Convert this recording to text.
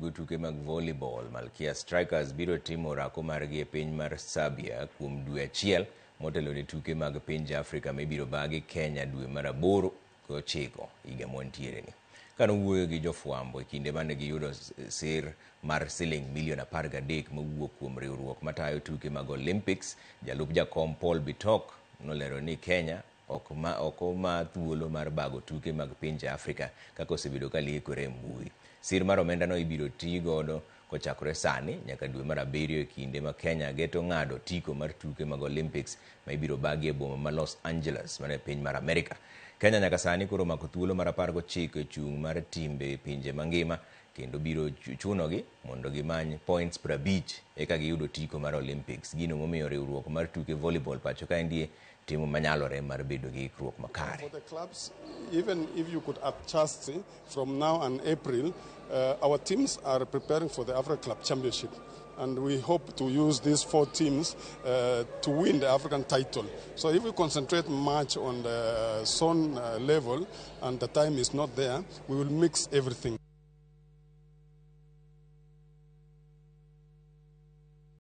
Tuke mag volleyball, Malkia Strikers biro timo orako margi e piny mar Serbia kuom dwe achiel motelo ne tuke mag pinje Afrika mibiro bagi Kenya dwe mar 8 gi 9 higa mwantiere ni. Kanowuoyo gi jofwambo e kinde mane giyudo sir mar siling milion 13 mowuok kuom riwruok matayo tuke mag Olympics, jalup jakom Paul Bitok nolero ni Kenya ok oma thuolo mar bago tuke mag pinje Afrika kaka osebedo ka liekore e mbui. Sir mar omendano ibiro ti godo kochakore sani nyaka dwe mar 7 e kinde ma Kenya geto ng'ado otiko mar tuke mag Olympics ma ibiro bagi e boma ma Los Angeles mana e piny mar Amerika. Kenya nyaka sani koro omako thuolo mar 19 e chung' mar timbe pinje mangima kendo biro chunogi mondo gimany points 50 eka giyud otiko mar Olympics. Gino momiyo riwruok mar tuke volleyball pacho kaendie timo manyalore mar bedo gi ikruok makare. For the clubs, even if you could adjust from now and April, our teams are preparing for the Africa Club Championship. And we hope to use these 4 teams to win the African title. So if we concentrate much on the zone level and the time is not there, we will mix everything.